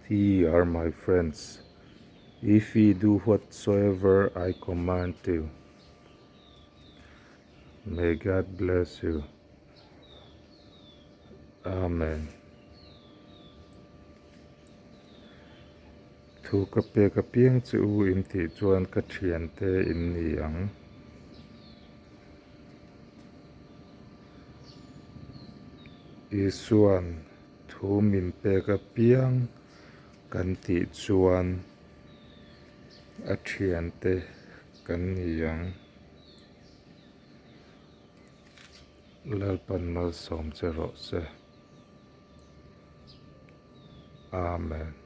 Ye are my friends, if ye do whatsoever I command you. May God bless you. Amen. Thu ka pek apiang che u in tih chuan ka thiante in ni ang. Isuan thu min pek apiang kan tih chuan a thiante kan ni ang. Lalpan malsawm che rawh se. Amen.